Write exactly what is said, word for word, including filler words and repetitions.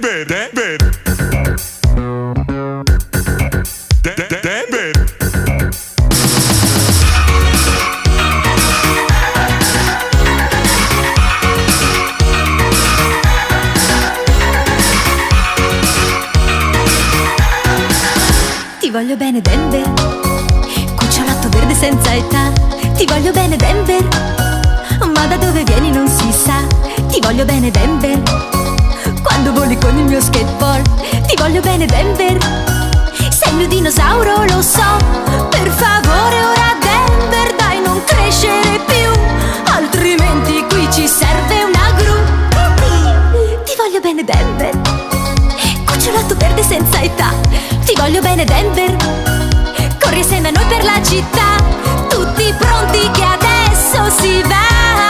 Denver, Denver. De-, de-, Denver. Ti voglio bene, Denver, cucciolotto verde senza età. Ti voglio bene, Denver, ma da dove vieni non si sa. Ti voglio bene, Denver, quando voli con il mio skateboard. Ti voglio bene, Denver, sei il mio dinosauro, lo so. Per favore, ora, Denver, dai, non crescere più, altrimenti qui ci serve una gru. Ti voglio bene, Denver, cucciolotto verde senza età. Ti voglio bene, Denver, corri assieme a noi per la città. Tutti pronti che adesso si va.